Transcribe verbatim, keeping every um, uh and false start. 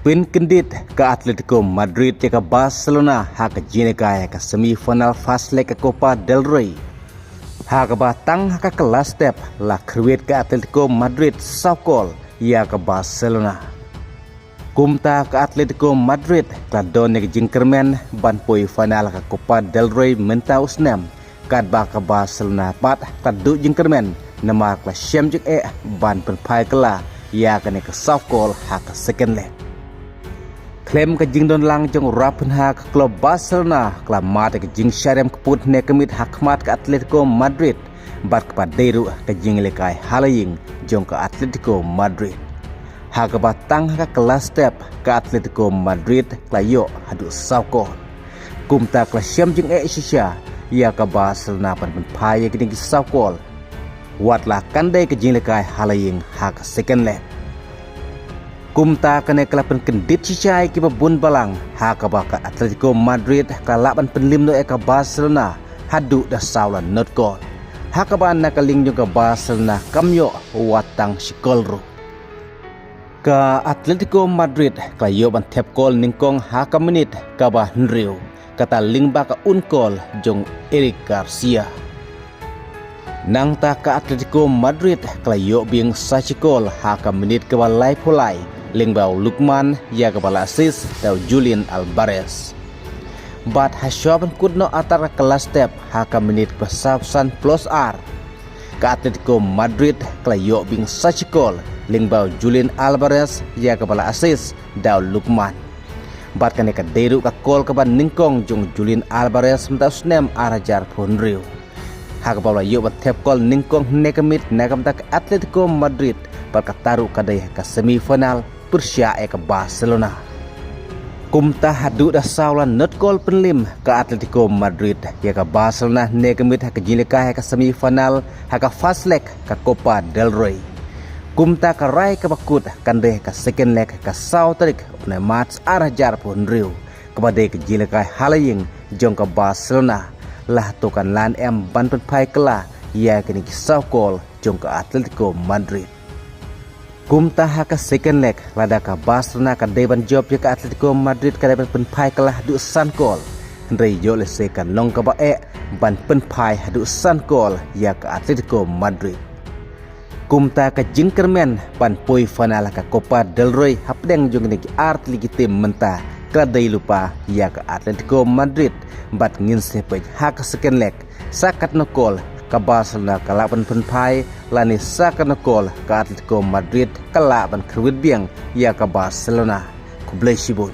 Pynkyndit ka Atletico Madrid ïa ka Barcelona ha ka jingïalehkai ha ka semi-final first leg ka Copa del Rey, ha kaba tang ha ka kylla step la kyrwit ka Atletico Madrid saw kol ïa ka Barcelona. Kumta ka Atletico Madrid ka la don ïa ka jingkyrmen ban poi final ka Copa del Rey mynta u snem, katba ka Barcelona pat ka la duh jingkyrmen namar ka la shem jingeh ban pynphai kylla ïa kane ka saw kol ha ka second leg. Khlem ka jingdon lang jong u Rafinha, ka klub Barcelona ka la mad ïa ka jingshah riam kput hynne ka miet ha khmat ka Atletico Madrid, bad kaba dei ruh ka jingïalehkai ha la ïing jong ka Atletico Madrid, ha kaba tang ha ka kylla step ka Atletico Madrid ka la ïoh haduh saw kol. Kumta ka la shem jingeh shisha ïa ka Barcelona ban pynphai ïa kine ki saw kol, wat la kan dei ka jingïalehkai ha la ïing ha ka second leg. Kumta kane ka la pynkyndit shisha ïa kiba bun balang, ha kaba ka Atletico Madrid ka la lah ban pynliem noh ïa ka Barcelona haduh da saw la not kol, ha kaba na ka liang jong ka Barcelona kam ïoh wat tang shi kol ruh. Ka Atletico Madrid ka la ïoh ban thep kol nyngkong ha ka minit kaba hynriew, kata lyngba ka un kol jong Eric Garcia. Nangta ka Atletico Madrid ka la ïoh biang sa shi kol ha ka minit kaba laiphew lai, lyngba u Lookman ïa kaba la assist da u Julian Alvarez. Bad hashwa ban kut noh artat ka kylla step ha ka minit kaba sawphew san plus ar, ka Atletico Madrid ka la ïoh biang sa shi kol, lyngba u Julian Alvarez ïa kaba la assist da u Lookman. Bad kane ka dei ruh ka kol kaba nyngkong jong u Julian Alvarez mynta u snem ar hajar arphew hynriew, ha kaba u la ïoh ban thep kol nyngkong hynne ka miet na ka bynta ka Atletico Madrid, bad kata ruh ka dei ha ka semi final pyrshah ïa ka Barcelona. Kumta haduh da saw la not kol pynliem ka Atletico Madrid ïa ka Barcelona hynne ka miet ha ka jingïalehkai ha ka semi final ha ka first leg ka Copa del Rey. Kumta ka rai kaba kut kan dei ha ka second leg ha ka saw tarik u bnai March ar hajar arphew hynriew, kaba dei ka jingïalehkai ha la ïing jong ka Barcelona. Lah to kan lah em ban pynphai kylla ïa kine ki saw kol jong ka Atletico Madrid. Kumta ha ka second leg, lada ka Barcelona ka dei ban jop ïa ka Atletico Madrid, ka dei ban pynphai kylla haduh san kol, hynrei ïoh lehse kan long kaba eh ban pynphai haduh san kol ïa ka Atletico Madrid. Kumta ka jingkyrmen ban poi final ha ka Copa del Rey hapdeng jong kine ki ar tylli ki tim mynta ka la dei lypa ïa ka Atletico Madrid, bad ngin sa peit ha ka second leg sa katno kol ka Barcelona ka lah ban pynphai, lane sa katno kol ka Atletico Madrid ka lah ban kyrwit biang ïa ka Barcelona. Khublei shibun.